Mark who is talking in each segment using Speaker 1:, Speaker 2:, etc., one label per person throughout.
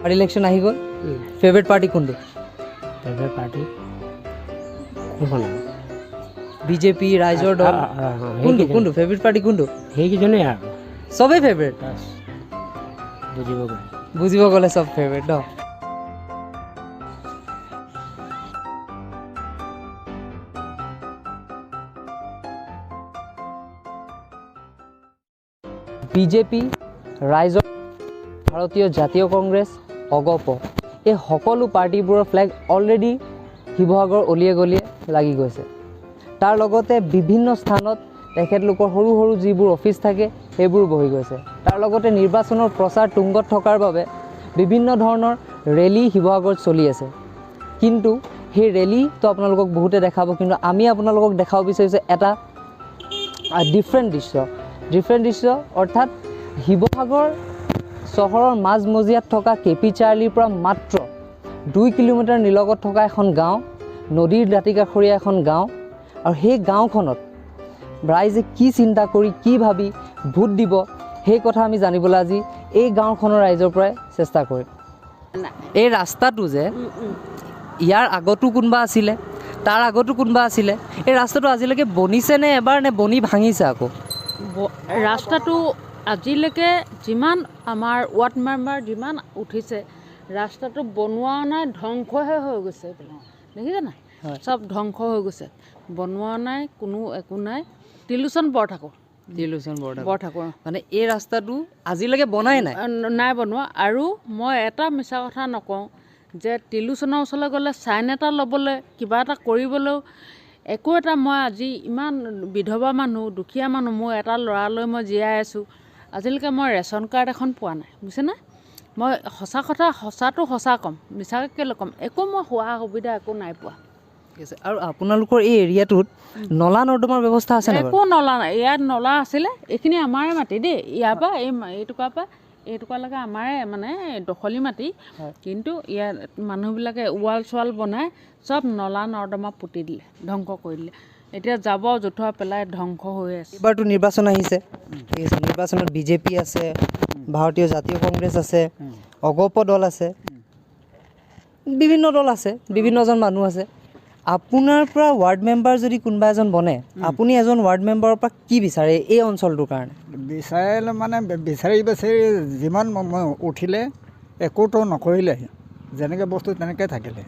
Speaker 1: Election আহি গ'ল, favourite party কোনটো?
Speaker 2: ফেভৰেট পাৰ্টি কোনখন?
Speaker 1: বিজেপি, ৰাইজৰ দল, কোনটো? কোনটো ফেভৰেট পাৰ্টি কোনটো?
Speaker 2: সেইকেইজনেই আৰু।
Speaker 1: চবেই ফেভৰেট।
Speaker 2: বুজিব গ'লে।
Speaker 1: বুজিব গ'লে চব ফেভৰেট ন? বিজেপি, ৰাইজৰ, ভাৰতীয় জাতীয় কংগ্ৰেছ, অগপ, এই সকলো পাৰ্টিবোৰৰ ফ্লেগ অলৰেডি শিৱসাগৰ অলিয়ে গলিয়ে লাগি গৈছে। তাৰ লগতে বিভিন্ন স্থানত তেখেতলোকৰ সৰু সৰু যিবোৰ অফিচ থাকে, সেইবোৰ বহি গৈছে। তাৰ লগতে নিৰ্বাচনৰ প্ৰচাৰ তুংগত থকাৰ বাবে বিভিন্ন ধৰণৰ ৰেলী শিৱসাগৰত চলি আছে। কিন্তু সেই ৰেলীটো আপোনালোকক বহুতে দেখাব, কিন্তু আমি আপোনালোকক দেখাব বিচাৰিছোঁ এটা ডিফাৰেণ্ট দৃশ্য। ডিফাৰেণ্ট দৃশ্য অৰ্থাৎ শিৱসাগৰ চহৰৰ মাজমজিয়াত থকা কে পি চাৰিআলিৰ পৰা মাত্ৰ 2 কিলোমিটাৰ নিলগত থকা এখন গাঁও, নদীৰ দাঁতি কাষৰীয়া এখন গাঁও, আৰু সেই গাঁওখনত ৰাইজে কি চিন্তা কৰি, কি ভাবি ভোট দিব, সেই কথা আমি জানিবলৈ আজি এই গাঁওখনৰ ৰাইজৰ পৰাই চেষ্টা কৰিম। এই ৰাস্তাটো যে ইয়াৰ আগতো কোনোবা আছিলে, তাৰ আগতো কোনোবা আছিলে, এই ৰাস্তাটো আজিলৈকে বনিছে নে এবাৰ, নে বনি ভাঙিছে আকৌ?
Speaker 3: ৰাস্তাটো আজিলৈকে যিমান আমাৰ ৱাৰ্ড মেম্বাৰ যিমান উঠিছে, ৰাস্তাটো বনোৱা নাই, ধ্বংসহে হৈ গৈছে। এইফালে দেখিছে নাই?
Speaker 1: হয়।
Speaker 3: চব ধ্বংস হৈ গৈছে, বনোৱা নাই, কোনো একো নাই। ত্ৰিলোচন বৰঠাকুৰ।
Speaker 1: ত্ৰিলোচন বৰঠাকুৰ।
Speaker 3: বৰঠাকুৰ।
Speaker 1: মানে এই ৰাস্তাটো আজিলৈকে বনাই নাই?
Speaker 3: নাই বনোৱা। আৰু মই এটা মিছা কথা নকওঁ যে ত্ৰিলোচনৰ ওচৰলৈ গ'লে চাইন এটা ল'বলৈ, কিবা এটা কৰিবলৈও একো এটা, মই আজি ইমান বিধৱা মানুহ, দুখীয়া মানুহ, মোৰ এটা ল'ৰালৈ মই জীয়াই আছোঁ। আজিলৈকে মই ৰেচন কাৰ্ড এখন পোৱা নাই, বুজিছেনে? মই সঁচা কথা, সঁচাটো সঁচা ক'ম, মিছাকৈ কেলৈ ক'ম? একো মই হোৱা সুবিধা একো নাই পোৱা।
Speaker 1: ঠিক আছে। আৰু আপোনালোকৰ এই এৰিয়াটোত নলা নৰ্দমাৰ ব্যৱস্থা আছে নাই বাৰু?
Speaker 3: একো নলা নাই। ইয়াত নলা আছিলে, এইখিনি আমাৰে মাটি দেই। ইয়াৰ পৰা এই এইটুকুৰাৰ পৰা এইটুকুৰালৈকে আমাৰে মানে দখলী মাটি। কিন্তু ইয়াত মানুহবিলাকে ৱাল চোৱাল বনাই চব নলা নৰ্দমা পুতি দিলে, ধ্বংস কৰি দিলে। এতিয়া জাবৰ জোঁথৰ পেলাই ধ্বংস হৈ আছে।
Speaker 1: এইবাৰতো নিৰ্বাচন আহিছে, ঠিক আছে। নিৰ্বাচনত বিজেপি আছে, ভাৰতীয় জাতীয় কংগ্ৰেছ আছে, অগপ দল আছে, বিভিন্ন দল আছে, বিভিন্নজন মানুহ আছে। আপোনাৰ পৰা ৱাৰ্ড মেম্বাৰ যদি কোনোবা এজন বনে, আপুনি এজন ৱাৰ্ড মেম্বাৰৰ পৰা কি বিচাৰে এই অঞ্চলটোৰ কাৰণে?
Speaker 4: বিচাৰিলে মানে বিচাৰি বিচাৰি যিমান উঠিলে একোতো নকৰিলে, যেনেকৈ বস্তু তেনেকৈ থাকিলে।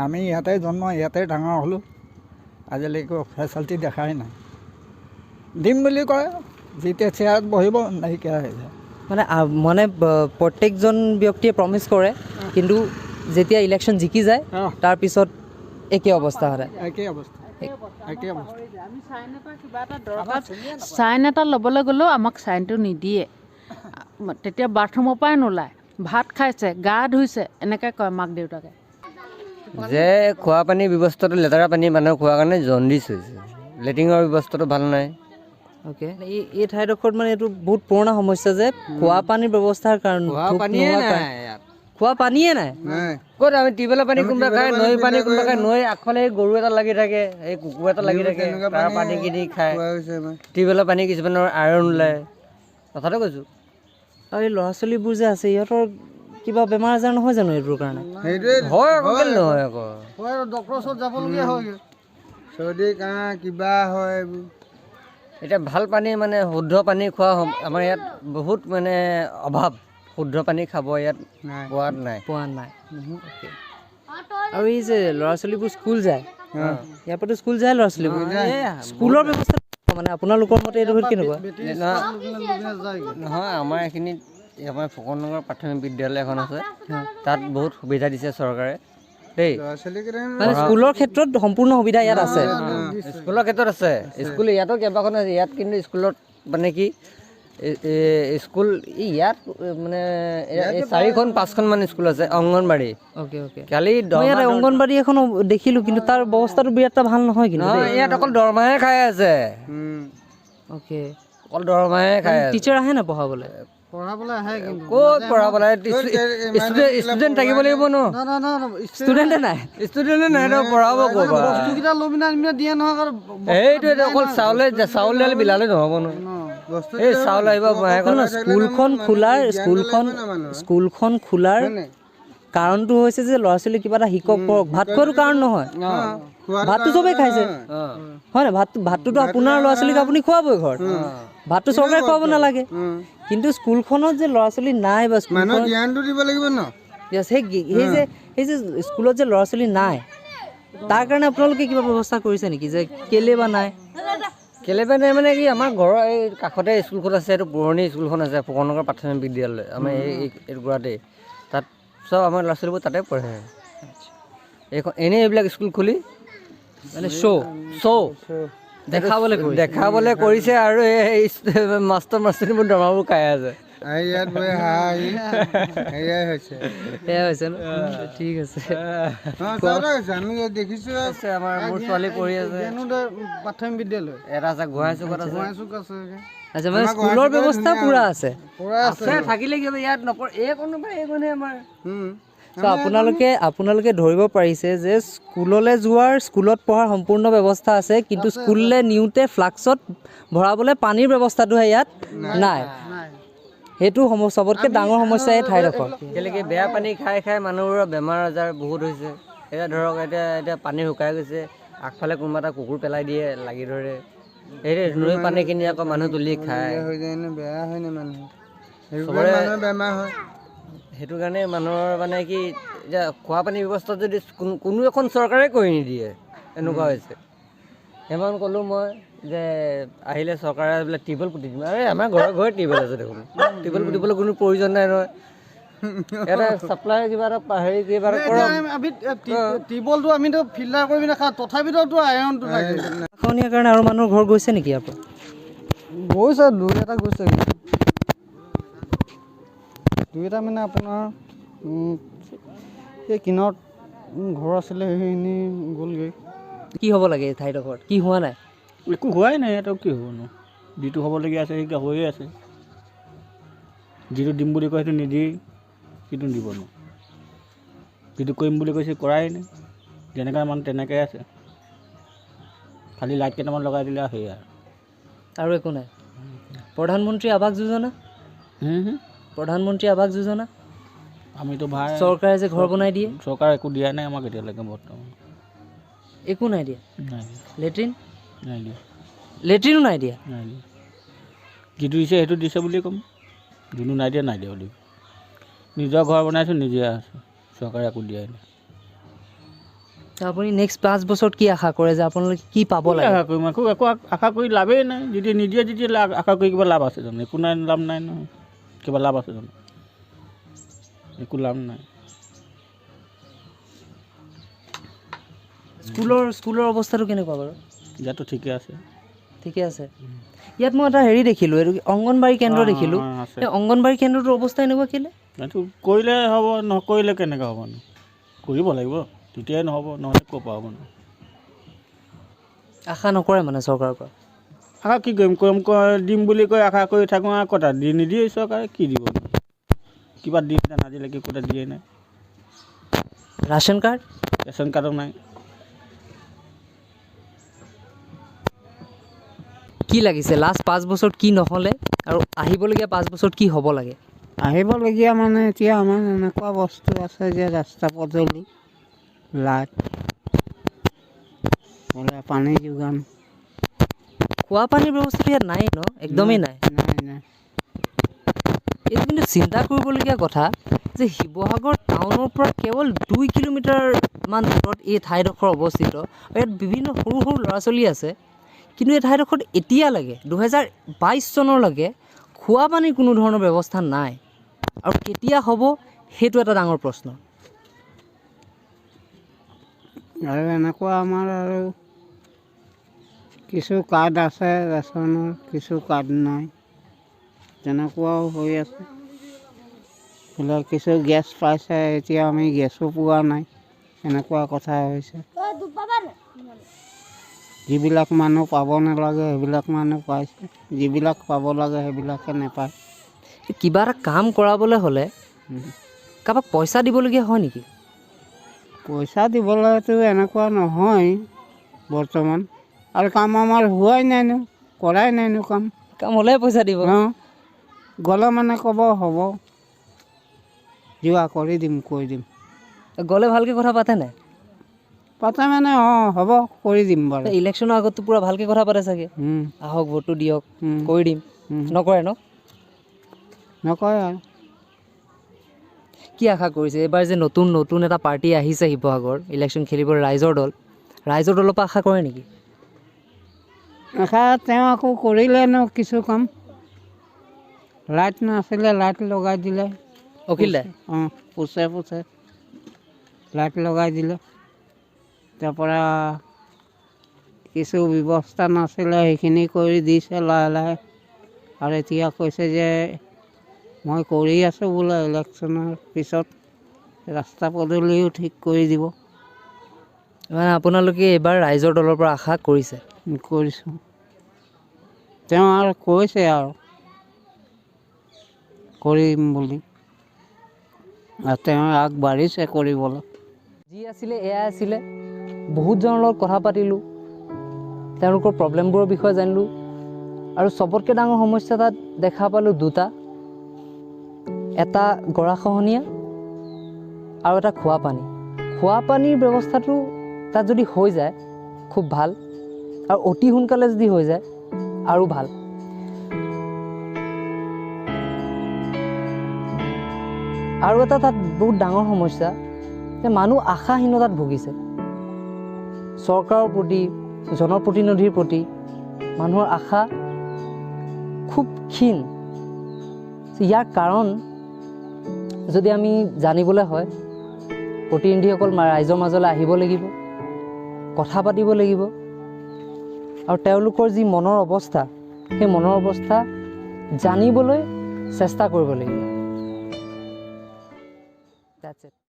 Speaker 4: আমি ইয়াতে জন্ম, ইয়াতে ডাঙৰ হ'লোঁ, আজিলৈকে ফেচিলিটি দেখাই নাই। দিম বুলি কয়, যেতিয়া চেয়াৰত বহিব নাইকিয়া হৈ যায়।
Speaker 1: মানে প্ৰত্যেকজন ব্যক্তিয়ে প্ৰমিছ কৰে, কিন্তু যেতিয়া ইলেকশ্যন জিকি যায়, তাৰপিছত একে অৱস্থা সদায়।
Speaker 4: একেই অৱস্থা, একেই অৱস্থা।
Speaker 3: আমি চাইন এটা, কিবা এটা দৰকাৰ, চাইন এটা ল'বলৈ গ'লেও আমাক চাইনটো নিদিয়ে। তেতিয়া বাথৰুমৰ পৰাই নোলায়, ভাত খাইছে, গা ধুইছে, এনেকৈ কয় মাক দেউতাকে।
Speaker 5: যে খোৱা পানীৰ ব্যৱস্থাটো, লেতেৰা পানী মানুহে খোৱাৰ কাৰণে জণ্ডিছ হৈছে। লেট্ৰিনৰ ব্যৱস্থাটো ভাল নাই।
Speaker 1: অ'কে, এই ঠাইডোখৰত মানে এইটো বহুত পুৰণা সমস্যা যে খোৱা পানীৰ ব্যৱস্থাৰ কাৰণে
Speaker 5: খোৱা
Speaker 1: থোক
Speaker 5: পানীয়ে
Speaker 1: নোহোৱাৰ
Speaker 5: নাই
Speaker 1: কাৰণে।
Speaker 5: ইয়াত।
Speaker 1: খোৱা পানীয়ে নাই।
Speaker 5: ক'ত আমি টিউবৱেলৰ পানী কোনোবা খায়, নৈৰ পানী কোনোবা খায়। নৈৰ আগফালে এই গৰু এটা লাগি থাকে, এই কুকুৰ এটা লাগি থাকে, তাৰ পানী কিনি খায়। টিউবৱেলৰ পানী কিছুমানৰ আইৰণ ওলায়, কথাটো কৈছোঁ।
Speaker 1: আৰু এই ল'ৰা ছোৱালীবোৰ যে আছে, ইহঁতৰ কিবা বেমাৰ আজাৰ নহয় জানো এইটোৰ কাৰণে?
Speaker 6: সেইটোৱে।
Speaker 5: হয় আকৌ, কেলৈ নহয় আকৌ?
Speaker 6: ডক্টৰৰ ওচৰত যাবলগীয়া হয়গৈ, চৰ্দি কাহ কিবা হয় এইবোৰ।
Speaker 5: এতিয়া ভাল পানী মানে শুদ্ধ পানী খোৱা আমাৰ ইয়াত বহুত মানে অভাৱ। শুদ্ধ পানী খাব ইয়াত
Speaker 6: নাই।
Speaker 5: পোৱা নাই।
Speaker 1: পোৱা নাই। অ'কে। আৰু এই যে ল'ৰা ছোৱালীবোৰ স্কুল যায়, ইয়াৰ পৰাতো স্কুল যায় ল'ৰা ছোৱালীবোৰ, স্কুলৰ ব্যৱস্থা মানে আপোনালোকৰ মতে এইটো কেনেকুৱা?
Speaker 5: নহয়, আমাৰ এইখিনিত এই আমাৰ ফুকন নগৰ প্ৰাথমিক বিদ্যালয় এখন আছে, তাত বহুত সুবিধা দিছে চৰকাৰে দেই।
Speaker 6: ল'ৰা ছোৱালীকেইটা
Speaker 1: মানে স্কুলৰ ক্ষেত্ৰত সম্পূৰ্ণ সুবিধা ইয়াত আছে?
Speaker 5: স্কুলৰ ক্ষেত্ৰত আছে। স্কুল ইয়াতো কেইবাখনো আছে ইয়াত, কিন্তু স্কুলত মানে কি স্কুল এই ইয়াত মানে এই চাৰিখন পাঁচখন মান স্কুল আছে, অংগনবাড়ী।
Speaker 1: অ'কে অ'কে
Speaker 5: খালি
Speaker 1: মই ইয়াত অংগনবাড়ী এখন দেখিলোঁ, কিন্তু তাৰ অৱস্থাটো বিৰাট এটা ভাল নহয় কিন্তু।
Speaker 5: নহয়, ইয়াত অকল দৰমহাহে খাই আছে। অকল দৰমহাহে খাই আছে।
Speaker 1: টিচাৰ আহে নে পঢ়াবলৈ?
Speaker 6: পঢ়াবলৈ আহে কিন্তু।
Speaker 5: ক'ত পঢ়াবলৈ? ষ্টুডেণ্ট থাকিব লাগিব ন।
Speaker 1: ষ্টুডেণ্টে নাই।
Speaker 5: ষ্টুডেণ্টে নাই তো পঢ়াব ক'ৰপৰা?
Speaker 6: বস্তুকেইটা লৈ পিনে আনি পিনে দিয়ে নহয়।
Speaker 5: সেইটোৱে, অকল চাউলে চাউল দালি বিলালে নহ'ব ন। এই চাউল আহিব।
Speaker 1: স্কুলখন খোলাৰ কাৰণটো হৈছে যে ল'ৰা ছোৱালী কিবা এটা শিকক পঢ়ক, ভাত খোৱাটো কাৰণ নহয়। ভাতটো চবেই খাইছে হয় নাই? ভাতটোতো আপোনাৰ ল'ৰা ছোৱালীক আপুনি খুৱাবই ঘৰত, ভাতটো চৰকাৰে খুৱাব নালাগে। কিন্তু স্কুলখনত যে ল'ৰা ছোৱালী নাই বা
Speaker 6: জ্ঞানটো দিব লাগিব ন।
Speaker 1: সেই যে স্কুলত যে ল'ৰা ছোৱালী নাই, তাৰ কাৰণে আপোনালোকে কিবা ব্যৱস্থা কৰিছে নেকি যে কেলে বা নাই?
Speaker 5: কেলে বা নাই মানে কি, আমাৰ ঘৰৰ এই কাষতে স্কুলখন আছে, এইটো পুৰণি স্কুলখন আছে, ফুকনগৰ প্ৰাথমিক বিদ্যালয়, আমাৰ এই এইটুকুৰাতেই। তাত চব আমাৰ ল'ৰা ছোৱালীবোৰ তাতে পঢ়ে। এইখন এনেই এইবিলাক স্কুল খুলি
Speaker 1: মানে শ্ব' দেখাবলৈ
Speaker 5: কৰিছে আৰু এই মাষ্টৰ মাষ্টৰীবোৰ দৰমহাবোৰ খাই আছে।
Speaker 1: ঠিক আছে,
Speaker 5: আমাৰ মোৰ ছোৱালী পঢ়ি আছে
Speaker 6: প্ৰাথমিক বিদ্যালয়,
Speaker 5: এটা আছে গোহাঁই চুকত আছে।
Speaker 1: আচ্ছা, মানে স্কুলৰ ব্যৱস্থা পুৰা আছে।
Speaker 5: আছে থাকিলে কি ইয়াত নপঢ়ে এই কোনোবা এইকণে আমাৰ।
Speaker 1: ত' আপোনালোকে ধৰিব পাৰিছে যে স্কুললৈ যোৱাৰ, স্কুলত পঢ়াৰ সম্পূৰ্ণ ব্যৱস্থা আছে, কিন্তু স্কুললৈ নিওঁতে ফ্লাক্সত ভৰাবলৈ পানীৰ ব্যৱস্থাটোহে ইয়াত নাই। সেইটো চবতকৈ ডাঙৰ সমস্যা এই ঠাইডোখৰ।
Speaker 5: কেলেকি বেয়া পানী খাই খাই মানুহবোৰৰ বেমাৰ আজাৰ বহুত হৈছে। এতিয়া ধৰক এতিয়া পানী শুকাই গৈছে, আগফালে কোনোবা এটা কুকুৰ পেলাই দিয়ে, লাগি ধৰে। এই নৈ পানীখিনি আকৌ মানুহ তুলি খায়, চবৰে সেইটো কাৰণে মানুহৰ মানে কি, এতিয়া খোৱা পানীৰ ব্যৱস্থা যদি কোনো এখন চৰকাৰে কৰি নিদিয়ে, এনেকুৱা হৈছে। সেইমান ক'লোঁ মই যে আহিলে চৰকাৰে বোলে টিউবৱেল পুতি দিম। আৰে আমাৰ ঘৰে ঘৰে টিউবৱেল আছে দেখোন, টিউবৱেল পুতিবলৈ কোনো প্ৰয়োজন নাই নহয়। এটা ছাপ্লাই কিবা এটা হেৰি কিবা এটা কৰক।
Speaker 6: টিউবৱেলটো আমিতো ফিল্টাৰ কৰি নাখাওঁ, তথাপিতো আইৰণটো থাকে।
Speaker 1: খহনীয়াৰ কাৰণে আৰু মানুহৰ ঘৰ গৈছে নেকি ইয়াৰ পৰা?
Speaker 6: গৈছে, দুই এটা গৈছে, দুই এটা মানে আপোনাৰ এই কিনাৰত ঘৰ আছিলে সেইখিনি গ'লগৈ।
Speaker 1: কি হ'ব লাগে এই ঠাইডোখৰত? কি হোৱা নাই?
Speaker 7: একো হোৱাই নাই ইয়াত, কি হ'বনো? যিটো হ'বলগীয়া আছে সেইটো হৈয়ে আছে, যিটো দিম বুলি কয় সেইটো নিদিয়েই, কিটো দিবনো? যিটো কৰিম বুলি কৈছে কৰাই নাই, যেনেকৈ মানুহ তেনেকৈ আছে। খালি লাইট কেইটামান লগাই দিলে আৰু সেয়াই,
Speaker 1: আৰু একো নাই। প্ৰধানমন্ত্ৰী আৱাস যোজনা, প্ৰধানমন্ত্ৰী আৱাস যোজনা
Speaker 7: আমিতো ভাই
Speaker 1: চৰকাৰে যে ঘৰ বনাই দিয়ে,
Speaker 7: চৰকাৰে একো দিয়া নাই আমাক এতিয়ালৈকে বৰ্তমান,
Speaker 1: একো নাই দিয়া। লেট্ৰিন
Speaker 7: নাই দিয়া,
Speaker 1: লেট্ৰিনো নাই দিয়া,
Speaker 7: নাই দিয়া। যিটো দিছে সেইটো দিছে বুলি ক'ম, যোনটো নাই দিয়া নাই দিয়া বুলি। নিজৰ ঘৰ বনাইছোঁ, নিজে আছোঁ, চৰকাৰে একো দিয়াই নাই।
Speaker 1: আপুনি নেক্সট 5 বছৰত কি আশা কৰে যে আপোনালোকে কি পাব লাগে?
Speaker 7: আশা কৰিম, একো একো আশা কৰি লাভেই নাই। যদি নিদিয়ে যেতিয়া আশা কৰি কিবা লাভ আছে জানো? একো নাই, লাভ নাই নহয়। কিবা লাভ আছে জানো? একো লাভ নাই।
Speaker 1: স্কুলৰ অৱস্থাটো কেনেকুৱা বাৰু?
Speaker 7: ইয়াতো ঠিকে আছে,
Speaker 1: ঠিকে আছে। ইয়াত মই এটা হেৰি দেখিলোঁ, এইটো অংগনবাড়ী কেন্দ্ৰ দেখিলোঁ। এই অংগনবাড়ী কেন্দ্ৰটোৰ অৱস্থা এনেকুৱা কেলে?
Speaker 7: এইটো কৰিলে হ'ব, নকৰিলে কেনেকৈ হ'বনো? কৰিব লাগিব, তেতিয়াই নহ'ব, নহ'লে ক'ৰ পৰা হ'বনো?
Speaker 1: আশা নকৰে মানে চৰকাৰৰ পৰা?
Speaker 7: আশা কি কৰিম, কৰিম দিম বুলি কৈ আশা কৰি থাকোঁ, আৰু ক'তা দি নিদিয়ে চৰকাৰে, কি দিব? কিবা দিয়ে জানো? আজিলৈকে ক'তা দিয়ে নাই।
Speaker 1: Ration card?
Speaker 7: Ration কাৰ্ডো নাই।
Speaker 1: কি লাগিছে লাষ্ট 5 বছৰত কি নহ'লে আৰু আহিবলগীয়া 5 বছৰত কি হ'ব লাগে?
Speaker 8: আহিবলগীয়া মানে এতিয়া আমাৰ এনেকুৱা বস্তু আছে যে ৰাস্তা পদূলি, লাইট, পানী যোগান,
Speaker 1: খোৱা পানীৰ ব্যৱস্থাটো ইয়াত নাই ন? একদমেই নাই।
Speaker 8: নাই নাই।
Speaker 1: এইটো কিন্তু চিন্তা কৰিবলগীয়া কথা যে শিৱসাগৰ টাউনৰ পৰা কেৱল 2 কিলোমিটাৰমান দূৰত এই ঠাইডোখৰ অৱস্থিত। ইয়াত বিভিন্ন সৰু সৰু ল'ৰা ছোৱালী আছে, কিন্তু এই ঠাইডোখৰত এতিয়ালৈকে 2022 চনলৈকে খোৱা পানীৰ কোনো ধৰণৰ ব্যৱস্থা নাই, আৰু কেতিয়া হ'ব সেইটো এটা ডাঙৰ প্ৰশ্ন।
Speaker 8: আৰু এনেকুৱা আমাৰ আৰু কিছু কাৰ্ড আছে ৰেচনৰ, কিছু কাৰ্ড নাই, তেনেকুৱাও হৈ আছে। বোলে কিছু গেছ পাইছে, এতিয়া আমি গেছো পোৱা নাই, এনেকুৱা কথা হৈছে। যিবিলাক মানুহ পাব নালাগে সেইবিলাক মানুহ পাইছে, যিবিলাক পাব লাগে সেইবিলাকে নাপায়।
Speaker 1: কিবা এটা কাম কৰাবলৈ হ'লে কাৰোবাক পইচা দিবলগীয়া হয় নেকি?
Speaker 8: পইচা দিবলৈতো এনেকুৱা নহয় বৰ্তমান, আৰু কাম আমাৰ হোৱাই নাই ন, কৰাই নাই ন কাম।
Speaker 1: কাম হ'লেহে পইচা দিব।
Speaker 8: অঁ, গ'লে মানে ক'ব হ'ব, যোৱা কৰি দিম, কৰি দিম।
Speaker 1: গ'লে ভালকৈ কথা পাতেনে?
Speaker 8: পাতে মানে অঁ হ'ব, কৰি দিম বাৰু।
Speaker 1: ইলেকশ্যনৰ আগততো পূৰা ভালকৈ কথা পাতে চাগে, আহক ভোটটো দিয়ক, কৰি দিম, নকৰে ন?
Speaker 8: নকয় আৰু।
Speaker 1: কি আশা কৰিছে এইবাৰ যে নতুন নতুন এটা পাৰ্টি আহিছে শিৱসাগৰ ইলেকশ্যন খেলিব, ৰাইজৰ দল, ৰাইজৰ দলৰ পৰা আশা কৰে নেকি?
Speaker 8: আশা তেওঁ আকৌ কৰিলে ন কিছু কাম, লাইট নাছিলে লাইট লগাই দিলে।
Speaker 1: অখিল দাই?
Speaker 8: অঁ, পোছে পোছে লাইট লগাই দিলে। তাৰপৰা কিছু ব্যৱস্থা নাছিলে, সেইখিনি কৰি দিছে লাহে লাহে। আৰু এতিয়া কৈছে যে মই কৰি আছোঁ বোলে, ইলেকশ্যনৰ পিছত ৰাস্তা পদূলিও ঠিক কৰি দিব।
Speaker 1: মানে আপোনালোকে এইবাৰ ৰাইজৰ দলৰ পৰা আশা কৰিছে?
Speaker 8: কৰিছোঁ। তেওঁ আৰু কৈছে আৰু কৰিম বুলি, আৰু তেওঁ আগবাঢ়িছে কৰিবলৈ।
Speaker 1: যি আছিলে এয়াই আছিলে। বহুতজনৰ লগত কথা পাতিলোঁ, তেওঁলোকৰ প্ৰব্লেমবোৰৰ বিষয়ে জানিলোঁ, আৰু চবতকৈ ডাঙৰ সমস্যা তাত দেখা পালোঁ দুটা, এটা গৰাখহনীয়া আৰু এটা খোৱা পানী। খোৱা পানীৰ ব্যৱস্থাটো তাত যদি হৈ যায় খুব ভাল, আৰু অতি সোনকালে যদি হৈ যায় আৰু ভাল। আৰু এটা তাত বহুত ডাঙৰ সমস্যা যে মানুহ আশাহীনতাত ভুগিছে। চৰকাৰৰ প্ৰতি, জনপ্ৰতিনিধিৰ প্ৰতি মানুহৰ আশা খুব ক্ষীণ। ইয়াৰ কাৰণ যদি আমি জানিবলৈ হয়, প্ৰতিনিধিসকল ৰাইজৰ মাজলৈ আহিব লাগিব, কথা পাতিব লাগিব, আৰু তেওঁলোকৰ যি মনৰ অৱস্থা, সেই মনৰ অৱস্থা জানিবলৈ চেষ্টা কৰিব লাগিব। That's it.